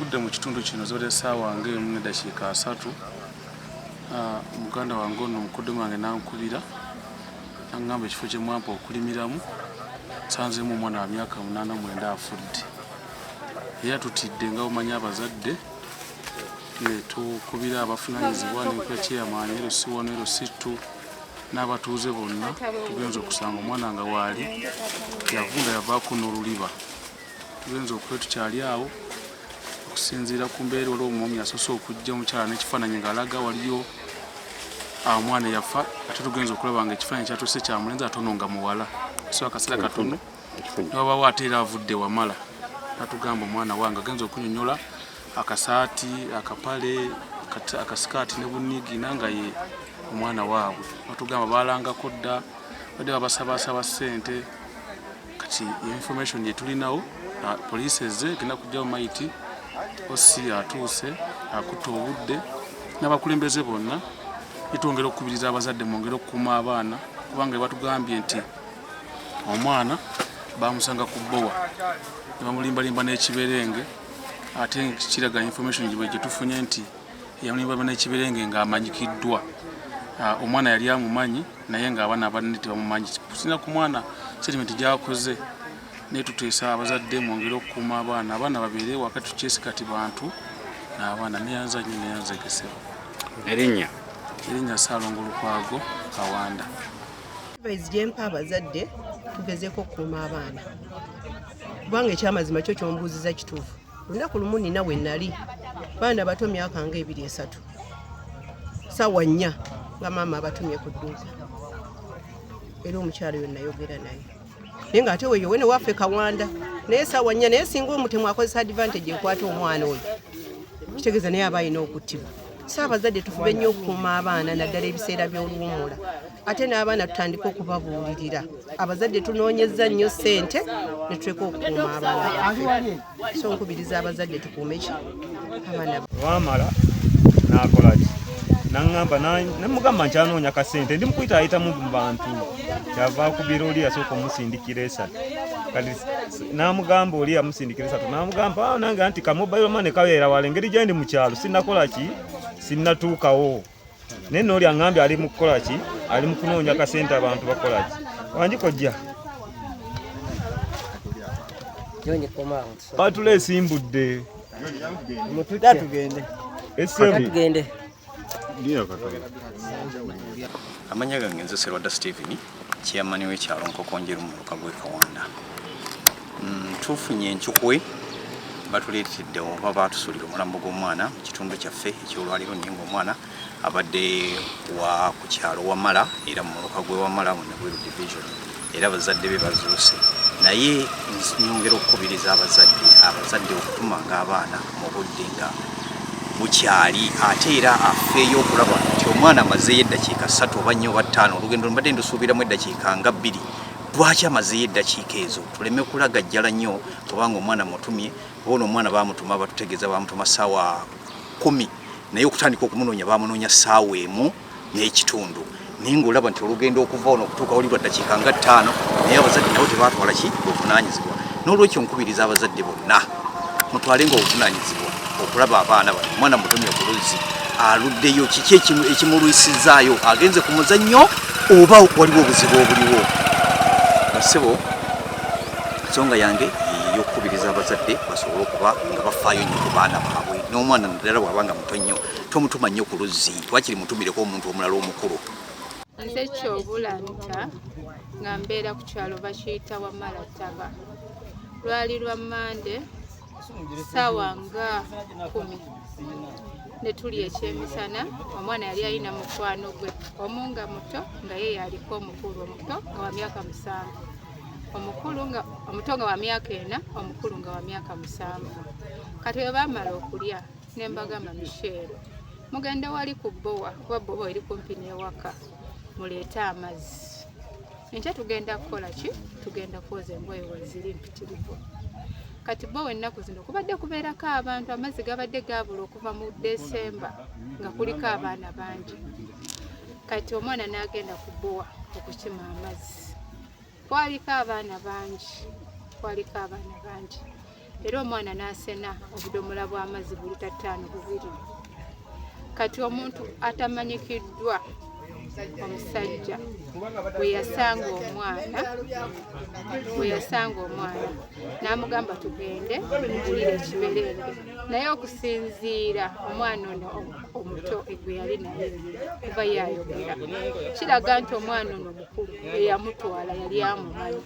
Ekigudde mu kitundu kino zibadde ssaawa ng'emu n'eddakiika 30, muganda wange ono mukoddomi wange n'ankubira n'aŋŋamba ekifo kye mwampa okulimiramu nsanzeemu omwana wa myaka 89 afudde. Era tutidde nga bw'omanyi abazadde ne tukubira abavunaanyizibwa ne nkuba chairman LC1, LC2 n'abatuuze bonna tugenze okusanga omwana nga waali yavunda yavaako n'oluliba. Tugenze okuba tukyali awo okusinziira ku mbeera olwo omwami asoose okujja omukyala n'ekifaananyi ng'alaga waliyo omwana eyafa ate tugenze okulaba nga ekifaananyi kyatuuse kya mulenzi ate ono nga muwala so akaseera katono newabawo ate era avudde wamala natugamba omwana wange agenze okunyonyola akasaati akapale akasikaati ne bunigina nga ye omwana waabwe batugamba balangako dda badde babasabasaba ssente. Kati information gyetulinawo, poliisi ezze egenda kujjawo mayiti, OC atuuse akutte obudde n'abakulembeze bonna. Twongera okukubiriza abazadde mwongere okukuuma abaana kubanga batugambye nti omwana bamusanga ku bbowa ne bamulimbalimba n'ekiberenge, ate kiraga information gye tufunye nti yamulimbalimba n'ekiberenge ng'amanyikiddwa. Omwana yali amumanyi naye ng'abaana abanene tebamumanyi. Kusinga ku mwana statement gyakoze, naye tuteesa abazadde mwongere okukuuma abaana, abaana babeere waka tukyesika ti bantu n'abaana. Neyanza nnyo, neyanza egesebo. Erinnya? Erinnya Ssaalongo Lukwago Kawanda. Advice gyempa abazadde, tugezeeko okukuuma abaana kubanga ekyamazima kyo kyombuuziza kituufu. Lunaku lumu nina we nali baana bato myaka nga 2 3, sawa 4 nga maama abatumye ku dduuka, era omukyalo yo nayogera naye, naye ng'ate weyo wene waffe Kawanda, naye sawa 4. Naye singa omutemu akozesa advantage ekwata omwana oyo, kitegeeza naye aba alina okuttibwa. So abazadde tufube nnyo okukuuma abaana naddala ebiseera by'oluwummula, ate n'abaana tutandike okubabuulirira. Abazadde tunoonyeza nnyo ssente ne tuleka okukuuma abaana baffe. So nkubiriza abazadde tukuume ki abaana. Lwamala nakola ki, naŋŋamba, nemugamba nkyanoonya kasente, ndi mukuyita ayitamu mu bantu. Kyava akubira oli yasooka omusindikira 3. Kati n'amugamba oli yamusindikira 3, n'amugamba, "Ah, nange anti ka mobile money kabeera wala, engeri gye ndi mu kyalo sinnakola ki, sinnatuukawo." Naye nooli aŋŋambye ali mu kukola ki, ali mu kunoonya kasente. Abantu bakola ki? Wangi kojja, batula esimbudde. Tugende. Amanya gange nze Serwadda Stephen, chairman w'ekyalo Nkokonjeru mu muluka gw'e Kawanda. Tufunye enkikwe, batuleetedde oba baatusuulira omulambo gw'omwana mu kitundu kyaffe ekyolwaliro, naye ng'omwana abadde wa ku kyalo Wamala era mu muluka gw'e Wamala mu Nabweru Division, era abazadde be bazuuse. Naye nyongera okukubiriza abazadde okutumanga abaana mu budde nga bukyali, ate era afeeyo okulaba nti omwana amazeeyo eddakiika 3 oba 4 oba 5. Olugendo mbadde ndusuubiramu eddakiika nga 2, lwaki amazeeyo eddakiika ezo? Tuleme kulagajjala nnyo kubanga omwana mutumye. Bona omwana bamutuma, batutegeeza bamutuma ssaawa 10, naye okutandika okumunoonya bamunoonya ssaawa 1.5, naye ng'olaba nti olugendo okuva ono okutuuka wali lwa ddakiika nga 5, naye abazadde nabo tebatwala ki buvunaanyizibwa. N'olwekyo nkubiriza abazadde bonna mutwale nga obuvunaanyizibwa okulaba abaana bano. Omwana mutumye ku luzzi, aluddeyo, kiki ekimulwisizaayo? Agenze ku muzannyo oba waliwo obuzibu obuliwo? Basebo, ensonga yange ey'okukubiriza abazadde basobole okuba nga bafaayo nnyo ku baana baabwe, n'omwana naddala bw'aba nga muto nnyo tomutuma nnyo ku luzzi, wakiri mutumireko omuntu omulala omukulu. Nze Kyobulanta nga mbeera ku kyalo bakiyita Wamala Ttaba. Lwali lwa Mande ssaawa nga 10 ne tulya ekyemisana. Omwana yali alina mukwano gwe omu nga muto, nga ye yaliko omukulu, omuto nga wa myaka 7, omukulu nga omuto nga wa myaka 4, omukulu nga wa myaka 7. Kati bwe baamala okulya ne mbagamba, "Michelle, mugende wali ku bbowa, kuba bbowa eri kumpi n'ewaka, muleete amazzi. Enkya tugenda kukola ki? Tugenda kwoza engoye, weziri mpitirivu." Kati bbowa ennaku zino kubadde kubeerako abantu, amazzi gabadde gaabula okuva mu Desemba nga kuliko abaana bangi. Kati omwana n'agenda ku bbowa okukima amazzi, kwaliko abaana bangi, kwaliko abaana bangi. Era omwana n'asena obudomola bw'amazzi bulita 5 bubiri. Kati omuntu atamanyikiddwa omusajja bwe yasanga omwana n'amugamba tugende ngulire ekiberenge, naye okusinziira omwana ono omuto gwe yali naye kuba yayogera kiraga nti omwana ono mukulu eyamutwala yali amumanyi,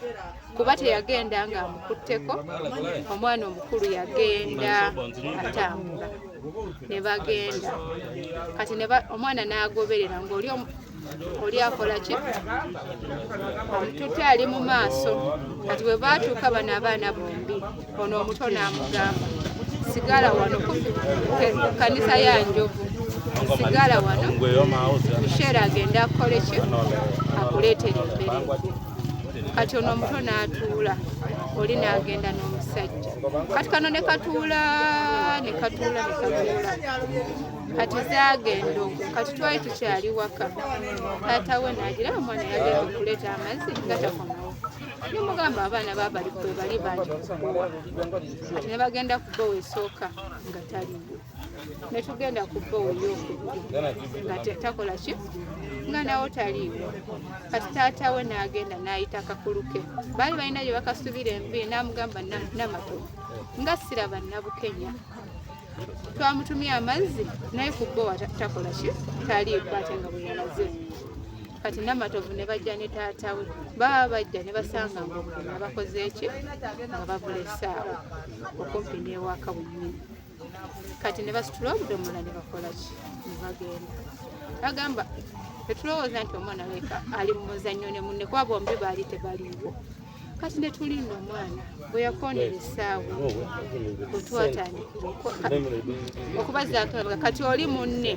kuba teyagenda ng'amukutteko. Omwana omukulu yagenda atambula ne bagenda. Kati omwana n'agoberera ng'oli oli akola ki, omututte ali mu maaso. Kati bwe baatuuka bano abaana bombi, ono omuto n'amugamba sigala wano ku kanisa ya Njovu, sigala wano Michelle agenda akole ki, akuleetera emberenge. Kati ono omuto n'atuula, oli n'agenda n'omusajja. Kati kano ne katuula ne katuula ne katuula. Kati zaagenda okwo. Kati twali tukyali waka, taata we n'agira omwana yagenda okuleeta amazzi nga takomawo. Ne mugamba abaana baabali kwe bali bangi kukuwa. Kati ne bagenda ku bbowa esooka nga taliiwo, ne tugenda ku bbowa ey'okubiri nga takola ki, nga nawo taliiwo. Kati taata we n'agenda n'ayita kakulu ke, baali balina gye bakasubira enviiri, n'amugamba Namatovu nga siraba Nabukenya, twamutumye amazzi naye ku bbowa takola ki, taliiko, ate nga bwe yalaze. Kati Namatovu ne bajja ne taata we, baba bajja ne basanga ng'obudomola bakoze ki, nga babulesaawo okumpi n'ewaka wennyini. Kati ne basitula obudomola ne bakola ki, ne bagenda. Bagamba tetulowooza nti omwana leka ali mu muzannyo ne munne, kuba bombi baali tebaliiwo. Kati ne tulinda omwana bwe yakoonera essaawa bwe twatandikira okubazaako. Kati oli munne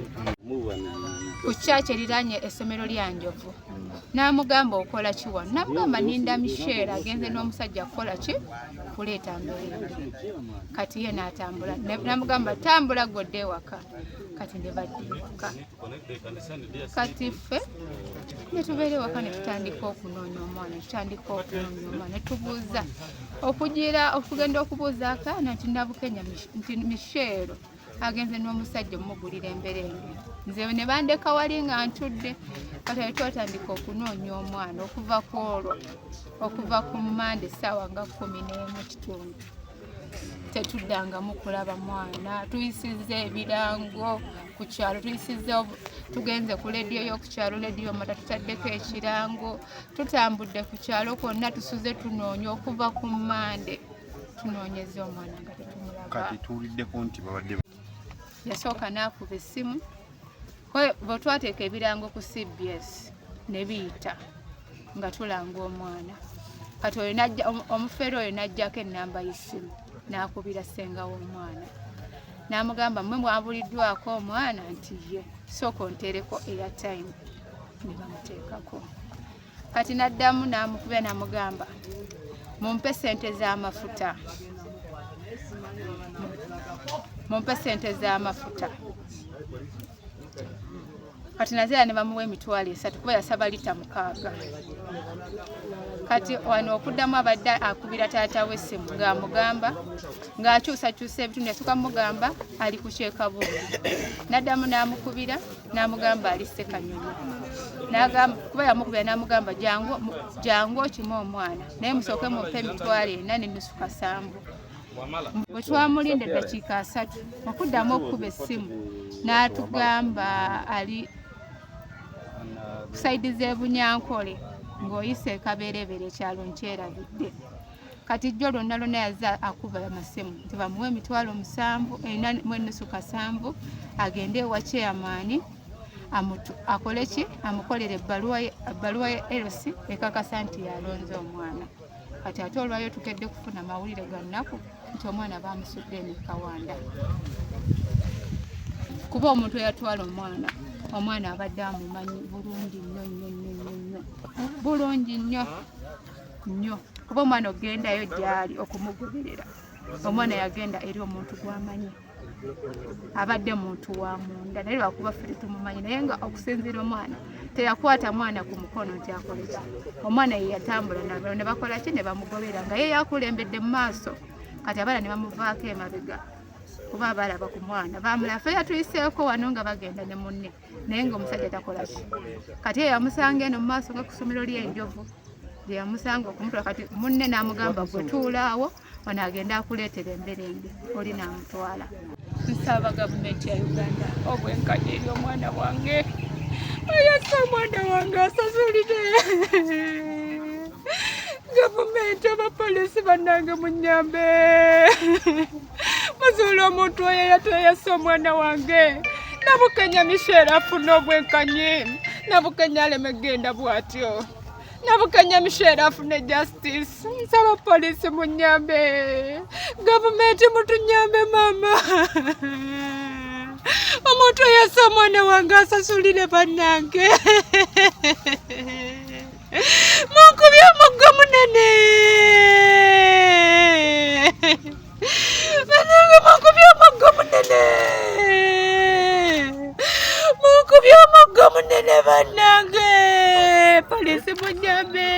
ku kyaki eriranye essomero lya Njovu, n'amugamba okola ki wano, n'amugamba ninda Michelle agenze n'omusajja kukola ki, kuleeta mberenge. Kati ye n'atambula, n'amugamba tambula godde ewaka. Kati ne badda ewaka. Kati ffe ne tubeera ewaka ne tutandika okunoonya omwana, ne tubuuza okugira okugenda okubuuza akaana nti Nabukenya nti Michelle agenze n'omusajja omugulira emberenge. Nze ne bandeka wali nga ntudde. Kati twatandika okunoonya omwana okuva ku olwo, okuva ku Mmande essaawa nga 11:15 tetuddangamu kulaba mwana. Tuyisizza ebirango ku kyalo, tuyisizza tugenze ku leediyo y'oku kyalo, leediyo Mata tutaddeko ekirango, tutambudde ku kyalo kwonna, tusuze tunoonya okuva ku Mmande tunoonyeza omwana nga tetumulaba. Kati tuwuliddeko nti babadde yasooka n'akuba essimu bwe twateeka ebirango ku CBS ne biyita nga tulanga omwana. Kati oyo omufere oyo n'ajjako ennamba y'essimu n'akubira ssenga w'omwana n'amugamba mmwe mwabuliddwako omwana, nti ye sooka onteereko airtime, ne bamuteekako. Kati n'addamu n'amukubira n'amugamba mumpe ssente z'amafuta, mumpe ssente z'amafuta. Kati nazeera ne bamuwa 300,000 kuba yasaba lita 6. Kati wano okuddamu abadde akubira taata we essimu ng'amugamba ng'akyusakyusa ebitundu, yasooka mugamba ali ku Kyekabungu, n'addamu n'amukubira n'amugamba ali Ssekanyonyi, kuba yamukubira n'amugamba jangu okime omwana, naye musooke mumpe 4,500 7. Bwe twamulinda eddakiika 3 okuddamu okukuba essimu n'atugamba ali ku sayidi z'e Bunyankole ng'oyise Kaberebere ekyalo nkyerabidde. Kati jjo lwonna lwonna yazze akuba amasimu nti bamuwe 700,000 4,500 agende ewa chairman akole ki, amukolere ebbaluwa ya LC ekakasa nti yalonze omwana. Kati ate olwayo tukedde kufuna mawulire ga nnaku nti omwana bamusudde ne Kawanda, kuba omuntu eyatwala omwana abadde amumanyi bulungi nnyo nnyo nnyo nnyo nnyo bulungi nnyo nnyo, kuba omwana ogendayo gy'ali okumugoberera, omwana yagenda eri omuntu gw'amanyi, abadde muntu wa munda, naye lwakuba ffe tetumumanyi. Naye nga okusinziira omwana teyakwata mwana ku mukono nti akole ki, omwana ye yatambula ne bakola ki, ne bamugobera nga ye yakulembedde mu maaso. Kati abaana ne bamuvaako emabega kuba balaba ku mwana bamulaba. Ffe yatuyiseeko wano nga bagenda ne munne, naye ng'omusajja takola ki. Kati ye yamusanga eno mu maaso nga ku ssomero ly'Enjovu gye yamusanga okumutwala. Kati munne n'amugamba gwe tuula awo, ono agenda akuleetera emberembe, oli n'amutwala. Nsaba gavumenti ya Uganda obwenkanya eri omwana wange. Ayasa omwana wange asasulire. Gavumenti, abapoliisi bannange munyambe. Muzuula omuntu oyo eyatweyasa omwana wange. Nabukenya Michelle afune obwenkanyi. Nabukenya aleme genda bw'atyo. Nabukenya Michelle afune justice. Nsaba poliisi munyambe. Gavumenti mutunyambe maama. Omuntu eyassa omwana wange asasulire bannange. Munkubye omuggo munene. Bannange munkubye omuggo munene. Munkubye omuggo munene bannange. Poliisi munyambe.